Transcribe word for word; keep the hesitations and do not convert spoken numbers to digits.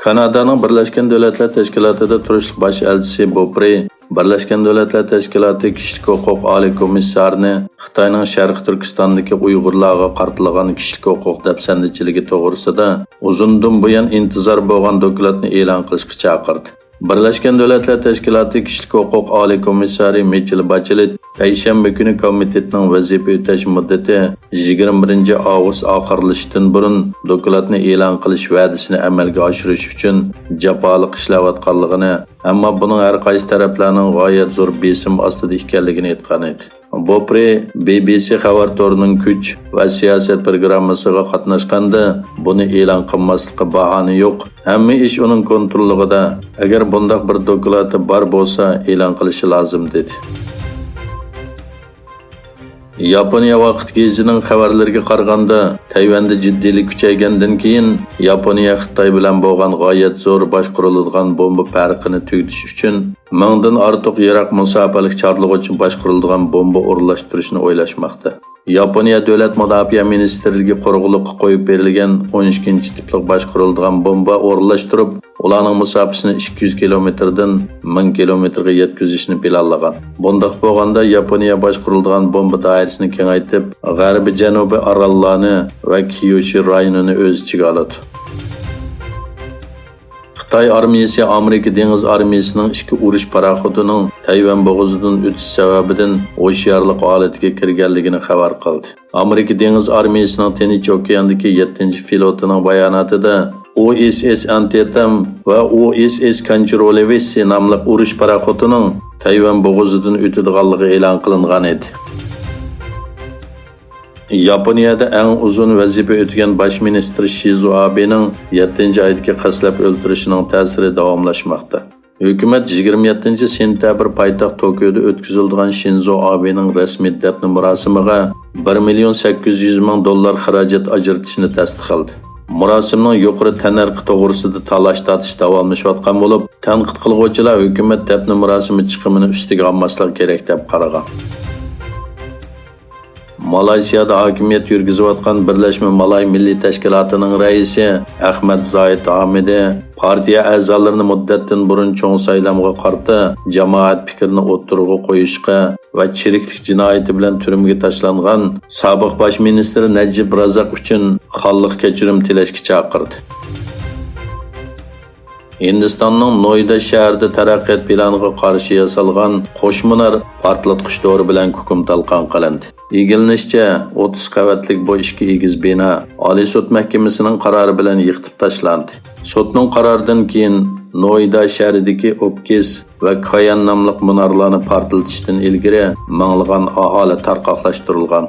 كانادانىڭ بىرلەشكەن دۆلەتلەر تەشكىلاتىدا تۇرۇشلۇق باش ئەلچىسى بوپرى بىرلەشكەن دۆلەتلەر تەشكىلاتى كىشىلىك ھوقۇق ئالىي كومىسسارىنى خىتاينىڭ شەرقىي تۈركىستاندىكى ئۇيغۇرلارغا قارىتىلغان كىشىلىك ھوقۇق دەپسەندىچىلىكى توغرىسىدا ئۇزۇندىن بۇيان ئىنتىزار بولغان دوكلاتنى ئېلان قىلىشقا چاقىردى. بىرلەشكەن دۆلەتلەر تەشكىلاتى كىشىلىك ھوقۇق ئالىي كومىسسارى مىچېل باچېلېت پەيشەنبە كۈنى كومىتېتنىڭ ۋەزىپە ئۆتەش مۇددىتى يىگىرمە بىرىنچى ئاۋغۇست ئاخىرلىشىشتىن بۇرۇن دوكلاتنى ئېلان قىلىش ۋەدىسىنى ئەمەلگە ئاشۇرۇش ئۈچۈن جاپالىق ئىشلەۋاتقانلىقىنى، ئەمما بۇنىڭ ھەر قايسى تەرەپلەرنىڭ غايەت زور بېسىم ئاستىدا ئىكەنلىكىنى ئېيتقان ئىدى. بوپرى بى بى سى خەۋەر تورىنىڭ كۈچ ۋە سىياسەت پىروگراممىسىغا قاتناشقاندا، بۇنى ئېلان قىلماسلىققا باھانە يوق، ھەممە ئىش ئۇنىڭ كونتروللۇقىدا، ئەگەر بۇنداق بىر دوكلاتى بار بولسا، ئېلان قىلىشى لازىم، دېدى. ياپونىيە ۋاقىت گېزىتىنىڭ خەۋەرلىرىگە قارىغاندا، تەيۋەندە جىددىيلىك كۈچەيگەندىن كېيىن، ياپونىيە خىتاي بىلەن بولغان غايەت زور باشقۇرۇلىدىغان بومبا پەرقىنى تۈگىتىش ئۈچۈن، مىڭدىن ئارتۇق يىراق مۇساپىلىك چارلىغۇچ باشقۇرۇلىدىغان بومبا ئورۇنلاشتۇرۇشنى ئويلاشماقتا. ياپونىيە دۆلەت مۇداپىئە مىنىستىرلىكى قورغىلىققا قويۇپ بېرىلگەن ئون ئىككىنچى تىپلىق باشقۇرۇلىدىغان بومبا ئورۇنلاشتۇرۇپ، ئۇلارنىڭ مۇساپىسىنى ئىككى يۈز كىلومېتىردىن مىڭ كىلومېتىرغا يەتكۈزۈشنى پىلانلىغان. بۇنداق بولغاندا، ياپونىيە باشقۇرۇلىدىغان بومبا دائىرىسىنى كېڭەيتىپ، غەربىي جەنۇبىي ئاراللارنى ۋە كيۇشۇ رايونىنى ئۆز ئىچىگە ئالىدۇ. خىتاي ئارمىيىسى ئامېرىكا دېڭىز ئارمىيىسىنىڭ ئىككى ئۇرۇش پاراخوتىنىڭ تەيۋەن بوغۇزىدىن ئۆتۈش سەۋەبىدىن ھوشيارلىق ھالىتىگە كىرگەنلىكىنى خەۋەر قىلدى. ئامېرىكا دېڭىز ئارمىيىسىنىڭ تىنچ ئوكياندىكى يەتتىنچى فلوتىنىڭ باياناتىدا ئۇ ئېس ئېس ئانتېتام ۋە ئۇ ئېس ئېس كانچرولېۋسسى ناملىق ئۇرۇش پاراخوتىنىڭ تەيۋەن بوغۇزىدىن ئۆتىدىغانلىقى ئېلان قىلىنغان ئىدى. ياپونىيەدە ئەڭ ئۇزۇن ۋەزىپە ئۆتىگەن باش مىنىستىر شىزو ئابېنىڭ يەتتىنچى ئايدىكى قەستلەپ ئۆلتۈرۈشىنىڭ تەسىرى داۋاملاشماقتا. ھۆكۈمەت يىگىرمە يەتتىنچى سېنتەبىر پايتەخت توكيودا ئۆتكۈزۈلىدىغان شىنزو ئابېنىڭ رەسمىي دەپنە مۇراسىمىغا بىر مىليون سەككىز يۈز مىڭ دوللار خىراجەت ئاجرىتىشنى تەستىقلىدى. مۇراسىمنىڭ يۇقىرى تەننەرخى توغرىسىدا تالاش-تارتىش داۋاملىشىۋاتقان بولۇپ، تەنقىد قىلغۇچىلار ھۆكۈمەت دەپنە مۇراسىمى چىقىمىنى ئۈستىگە ئالماسلىقى كېرەك دەپ قارىغان. مالايسىيادا ھاكىمىيەت يۈرگۈزۈۋاتقان بىرلەشمە مالاي مىللىي تەشكىلاتىنىڭ رەئىسى ئەخمەت زايىد ھامىدى پارتىيە ئەزالىرىنى مۇددەتتىن بۇرۇن چوڭ سايلامغا قارىتا جامائەت پىكرىنى ئوتتۇرىغا قويۇشقا ۋە چىرىكلىك جىنايىتى بىلەن تۈرمىگە تاشلانغان سابىق باش مىنىستىر نەجىب رازاق ئۈچۈن خانلىق كەچۈرۈم تىلەشكە چاقىردى. ھىندىستاننىڭ نويدا شەھىرىدە تەرەققىيات پىلانىغا قارشى ياسالغان قوش مۇنار پارتلاتقۇچ دورا بىلەن كۇكۇم تالقان قىلىندى. ئىگىلىنىشىچە، ئوتتۇز قەۋەتلىك بۇ ئىككى ئېگىز بىنا ئالىي سوت مەھكىمىسىنىڭ قارارى بىلەن يىقىتىپ تاشلاندى. سوتنىڭ قارارىدىن كېيىن نويدا شەھىرىدىكى ئوپكىس ۋە كايان ناملىق مۇنارلارنى پارتلىتىشتىن ئىلگىرى مىڭلىغان ئاھالى تارقاقلاشتۇرۇلغان.